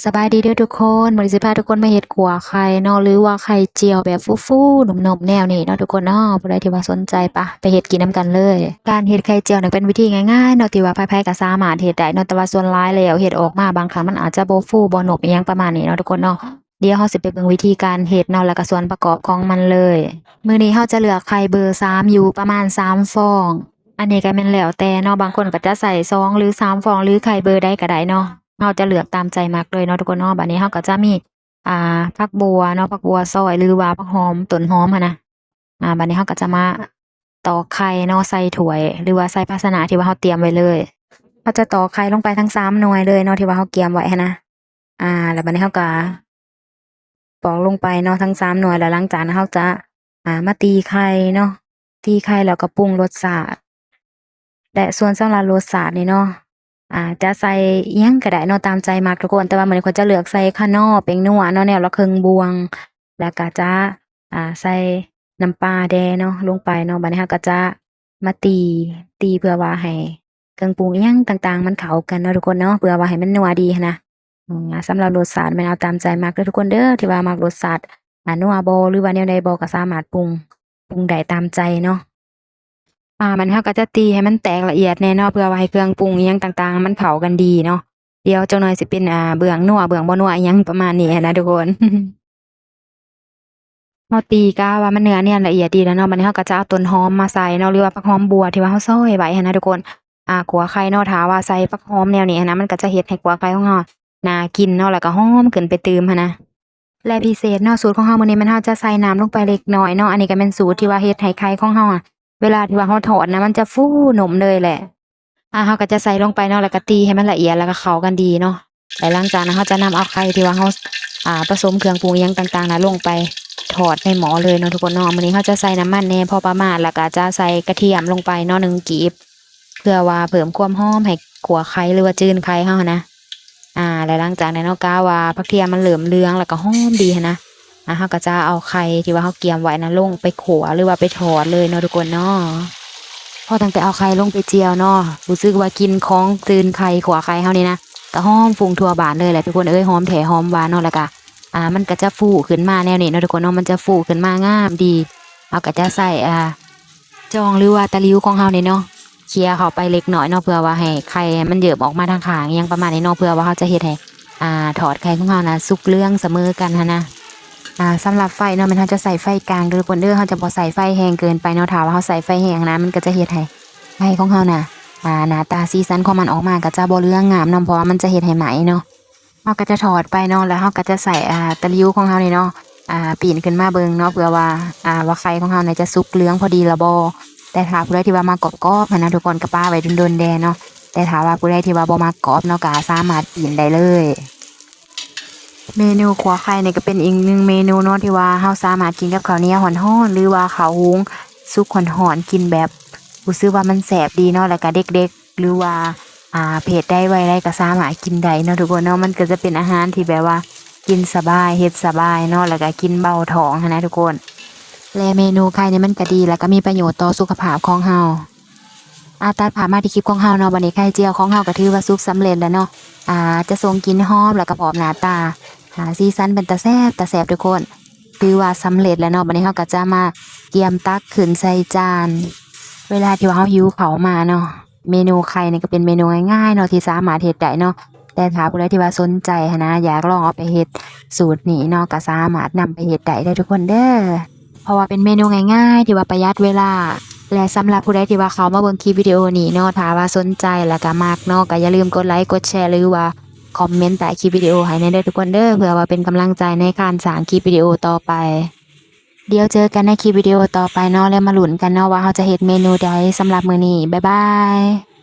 ສະບາຍດີເດີທຸກຄົນ, ມື້ນີ້ຊິພາທຸກຄົນມາເຮັດຂົ້ວໄຂ່ເນາະ ຫຼືວ່າໄຂ່ຈຽວແບບຟູໆ ໜຸ່ມໆ ແນວນີ້ເນາະທຸກຄົນເນາະ. ຜູ້ໃດທີ່ວ່າສົນໃຈ ປະ ໄປເຮັດກິນນຳກັນເລີຍ. ການເຮັດໄຂ່ຈຽວນີ້ເປັນວິທີງ່າຍໆເນາະ ທີ່ວ່າໃຜໆກໍສາມາດເຮັດໄດ້ເນາະ, ແຕ່ວ່າສ່ວນຫຼາຍແລ້ວເຮັດອอกມາບາງຄັ້ງມັນອາດຈະບໍ່ຟູ ບໍ່ໜຸ່ມ ອີ່ຫຍັງປະມານນີ້ເນາະທຸກຄົນເນາະ. ດຽວເຮົາຊິໄປເບິ່ງວິທີການເຮັດເນາະ ແລ້ວກໍສ່ວນປະກອບຂອງມັນເລີຍ. ມື້ນີ້ເຮົາຈະເລືອກໄຂ່ເບີສາມຢູ່ປະມານສາມຟອງ. ອັນນີ້ກໍແມ່ນແລ້ວແຕ່ເນາະ, ບາງຄົນກໍຈະໃສ່ສອງ ຫຼື ສາມຟອງ ຫຼື ໄຂ່ເບີໃດກໍໄດ້ເນາະ, ເຮົາຈະເລືອກຕາມໃຈມັກເລີຍເນາະທຸກຄົນເນາະ. ບາດນີ້ເຮົາກໍຈະມີ ອ່າ ຜັກບົ່ວເນາະ, ຜັກບົ່ວຊອຍ ຫຼືວ່າຜັກຫອມ ຕົ້ນຫອມຫັ້ນນະ. ອ່າ ບາດນີ້ເຮົາກໍຈະມາຕອກໄຂ່ເນາະ ໃສ່ຖ້ວຍ ຫຼືວ່າໃສ່ພາຊະນະທີ່ວ່າເຮົາຕຽມໄວ້ເລີຍ. ເຮົາຈະຕອກໄຂ່ລົງໄປທັງສາມໜ່ວຍເລີຍເນາະ ທີ່ວ່າເຮົາກຽມໄວ້ຫັ້ນນະ. ອ່າ ແລ້ວບາດນີ້ເຮົາກໍປອກລົງໄປເນາະ ທັງສາມໜ່ວຍ, ແລ້ວຫຼັງຈາກນັ້ນເຮົາຈະ ອ່າ ມາຕີໄຂ່ເນາະ, ຕີໄຂ່ແລ້ວກໍປຸງລົດຊາດ. ແລະ ສ່ວນສຳລັບລົດຊາດນີ້ເນາະ ອ່າ ຈະໃສ່ອີ່ຫຍັງກໍໄດ້ເນາະ ຕາມໃຈມັກທຸກຄົນ, ແຕ່ວ່າມື້ນີ້ຂ້ອຍຈະເລືອກໃສ່ຂະໜໍ້ ແປ້ງນົວເນາະ ແນວລະເຄິ່ງບ່ວງ, ແລ້ວກໍຈະ ອ່າ ໃສ່ນ້ຳປາແດ່ເນາະ ລົງໄປເນາະ. ບາດນີ້ເຮົາກໍຈະມາຕີ ຕີເພື່ອວ່າໃຫ້ເຄື່ອງປຸງອີ່ຫຍັງຕ່າງໆມັນເຂົ້າກັນເນາະທຸກຄົນເນາະ, ເພື່ອວ່າໃຫ້ມັນນົວດີຫັ້ນນະ. ອືມ ສຳລັບລົດຊາດແມ່ນເອົາຕາມໃຈມັກເດີທຸກຄົນເດີ, ທີ່ວ່າມັກລົດຊາດ ອ່າ ນົວບໍ່ ຫຼືວ່າແນວໃດບໍ່ ກໍສາມາດປຸງ ປຸງໄດ້ຕາມໃຈເນາະ. ອ່າ ມັນ ເຮົາກໍຈະຕີໃຫ້ມັນແຕກລະອຽດແດ່ເນາະ ເພື່ອວ່າໃຫ້ເຄື່ອງປຸງອີ່ຫຍັງຕ່າງໆມັນເຂົ້າກັນດີເນາະ. ດຽວຈັກໜ່ອຍຊິເປັນ ອ່າ ເບື້ອງນົວເບື້ອງບໍ່ນົວອີ່ຫຍັງປະມານນີ້ຫັ້ນນະທຸກຄົນ. ເຮົາຕີກະວ່າມັນເນື້ອນຽນລະອຽດດີແລ້ວເນາະ, ບັດນີ້ເຮົາກໍຈະເອົາຕົ້ນຫອມມາໃສ່ເນາະ ຫຼືວ່າຜັກຫອມບົ່ວທີ່ວ່າເຮົາຊອຍໄວ້ຫັ້ນນະທຸກຄົນ. ອ່າ ຂົ້ວໄຂ່ເນາະ ຖ້າວ່າໃສ່ຜັກຫອມແນວນີ້ຫັ້ນນະ ມັນກໍຈະເຮັດໃຫ້ຂົ້ວໄຂ່ຂອງເຮົາໜ້າກິນເນາະ ແລ້ວກໍຫອມຂຶ້ນໄປຕື່ມຫັ້ນນະ. ແລະ ພິເສດເນາະ ສູດຂອງເຮົາມື້ນີ້ແມ່ນເຮົາຈະໃສ່ນ້ຳລົງໄປເລັກນ້ອຍເນາະ. ອັນນີ້ກໍແມ່ນສູດທີ່ວ່າເຮັດໃຫ້ໄຂ່ຂອງເຮົາ ເວລາທີ່ວ່າເຮົາທອດນະ ມັນຈະຟູໜຸ່ມເລີຍແຫຼະ. ອ່າ ເຮົາກໍຈະໃສ່ລົງໄປເນາະ ແລ້ວກໍຕີໃຫ້ມັນລະອຽດ ແລ້ວກໍເຂົ້າກັນດີເນາະ. ແລະ ຫຼັງຈາກນັ້ນ ເຮົາຈະນຳເອົາໄຂ່ທີ່ວ່າເຮົາ ອ່າ ປະສົມເຄື່ອງປຸງອີ່ຫຍັງຕ່າງໆນະ ລົງໄປທອດໃນໝໍ້ເລີຍເນາະທຸກຄົນເນາະ. ມື້ນີ້ເຮົາຈະໃສ່ນ້ຳມັນແດ່ພໍປະມານ ແລ້ວກໍຈະໃສ່ກະທຽມລົງໄປເນາະ ໜຶ່ງກີບ ເພື່ອວ່າເພີ່ມຄວາມຫອມໃຫ້ຂົ້ວໄຂ່ ຫຼືວ່າຈືນໄຂ່ເຮົາຫັ້ນນະ. ອ່າ ແລະ ຫຼັງຈາກນັ້ນເນາະ ກະວ່າຜັກທຽມມັນເລີ່ມເຫຼືອງ ແລ້ວກໍຫອມດີຫັ້ນນະ. ອ່າ ເຮົາກໍຈະເອົາໄຂ່ທີ່ວ່າເຮົາກຽມໄວ້ນະ ລົງໄປຂົ້ວ ຫຼືວ່າໄປທອດເລີຍເນາະທຸກຄົນເນາະ. ພໍຕັ້ງແຕ່ເອົາໄຂ່ລົງໄປຈຽວເນາະ ຮູ້ສຶກວ່າກິ່ນຂອງຈືນໄຂ່ ຂົ້ວໄຂ່ເຮົານີ້ນະ ກໍຫອມຟຸ້ງທົ່ວບ້ານເລີຍແຫຼະທຸກຄົນເອີຍ. ຫອມແທ້ຫອມຫວານເນາະ ແລ້ວກໍ ອ່າ ມັນກໍຈະຟູຂຶ້ນມາແນວນີ້ເນາະທຸກຄົນເນາະ, ມັນຈະຟູຂຶ້ນມາງາມດີ. ເຮົາກໍຈະໃສ່ ອ່າ ຈອງ ຫຼືວ່າຕະຫຼິວຂອງເຮົານີ້ເນາະ ເຄ່ຍເຂົ້າໄປເລັກນ້ອຍເນາະ ເພື່ອວ່າໃຫ້ໄຂ່ມັນເຫຍີບອອກມາທາງຂ້າງ ອີ່ຫຍັງປະມານນີ້ເນາະ, ເພື່ອວ່າເຮົາຈະເຮັດໃຫ້ ອ່າ ທອດໄຂ່ຂອງເຮົານະສຸກເຫຼືອງສະເໝີກັນຫັ້ນນະ. ອ່າ ສຳລັບໄຟເນາະ ແມ່ນເຮົາຈະໃສ່ໄຟກາງເດີທຸກຄົນເດີ, ເຮົາຈະບໍ່ໃສ່ໄຟແຮງເກີນໄປເນາະ. ຖ້າວ່າເຮົາໃສ່ໄຟແຮງນະ ມັນກໍຈະເຮັດໃຫ້ໄຂ່ຂອງເຮົານະ ອ່າ ໜ້າຕາສີສັນຂອງມັນອອກມາກໍຈະບໍ່ເຫຼືອງງາມນຳ, ເພາະວ່າມັນຈະເຮັດໃຫ້ໄໝ້ເນາະ. ເຮົາກໍຈະທອດໄປເນາະ ແລ້ວເຮົາກໍຈະໃສ່ ອ່າ ຕະຫຼິວຂອງເຮົານີ້ເນາະ ອ່າ ປີ້ນຂຶ້ນມາເບິ່ງເນາະ ເພື່ອວ່າ ອ່າ ວ່າໄຂ່ຂອງເຮົານີ້ຈະສຸກເຫຼືອງພໍດີແລ້ວບໍ່. ແຕ່ຖ້າຜູ້ໃດທີ່ວ່າມັກກອບໆຫັ້ນນະທຸກຄົນ ກໍປະໄວ້ດົນໆແດ່ເນາະ, ແຕ່ຖ້າວ່າຜູ້ໃດທີ່ວ່າບໍ່ມັກກອບເນາະ ກໍສາມາດປີ້ນໄດ້ເລີຍ. ເມນູຂົ້ວໄຂ່ນີ້ກໍເປັນອີກໜຶ່ງເມນູເນາະ ທີ່ວ່າເຮົາສາມາດກິນກັບເຂົ້າໜຽວຮ້ອນໆ ຫຼືວ່າເຂົ້າຫຸງສຸກຮ້ອນໆ ກິນແບບ ຮູ້ສຶກວ່າມັນແຊບດີເນາະ ແລ້ວກໍເດັກໆ ຫຼືວ່າ ອ່າ ເພດໃດໄວໃດກໍສາມາດກິນໄດ້ເນາະທຸກຄົນເນາະ. ມັນກໍຈະເປັນອາຫານທີ່ແບບວ່າກິນສະບາຍ ເຮັດສະບາຍເນາະ ແລ້ວກໍກິນເບົາທ້ອງຫັ້ນນະທຸກຄົນ. ແລະ ເມນູໄຂ່ນີ້ມັນກໍດີ ແລ້ວກໍມີປະໂຫຍດຕໍ່ສຸຂະພາບຂອງເຮົາ. ອ່າ ຕັດພາບມາທີ່ຄລິບຂອງເຮົາເນາະ, ບັດນີ້ໄຂ່ຈຽວຂອງເຮົາກໍຖືວ່າສຸກສຳເລັດແລ້ວເນາະ. ອ່າ ຈະສົ່ງກິ່ນຫອມ ແລ້ວກໍພ້ອມໜ້າຕາ ອ່າ ສີສັນເປັນຕາແຊບ ຕາແຊບທຸກຄົນ. ຖືວ່າສຳເລັດແລ້ວເນາະ. ບັດນີ້ເຮົາກໍຈະມາກຽມຕັກຂຶ້ນໃສ່ຈານ ເວລາທີ່ວ່າເຮົາຫິວເຂົ້າມາເນາະ. ເມນູໄຂ່ນີ້ກໍເປັນເມນູງ່າຍໆເນາະ ທີ່ສາມາດເຮັດໄດ້ເນາະ, ແຕ່ຖ້າຜູ້ໃດທີ່ວ່າສົນໃຈຫັ້ນນະ ຢາກລອງເອົາໄປເຮັດສູດນີ້ເນາະ ກໍສາມາດນຳໄປເຮັດໄດ້ເດີທຸກຄົນເດີ. ເພາະວ່າເປັນເມນູງ່າຍໆ ທີ່ວ່າປະຢັດເວລາ. ແລະ ສຳລັບຜູ້ໃດທີ່ວ່າເຂົ້າມາເບິ່ງຄລິບວິດີໂອນີ້ເນາະ ຖ້າວ່າສົນໃຈ ແລ້ວກໍມັກເນາະ ກໍຢ່າລືມກົດໄລ ກົດແຊ ຫຼືວ່າຄອມເມັນໃຕ້ຄລິບວິດີໂອໃຫ້ແດ່ເດີທຸກຄົນເດີ ເພື່ອວ່າເປັນກຳລັງໃຈໃນການສ້າງຄລິບວິດີໂອຕໍ່ໄປ. ດຽວເຈີກັນໃນຄລິບວິດີໂອຕໍ່ໄປເນາະ ແລ້ວມາລຸ້ນກັນເນາະວ່າເຮົາຈະເຮັດເມນູໃດສຳລັບມື້ນີ້. ບາຍບາຍ.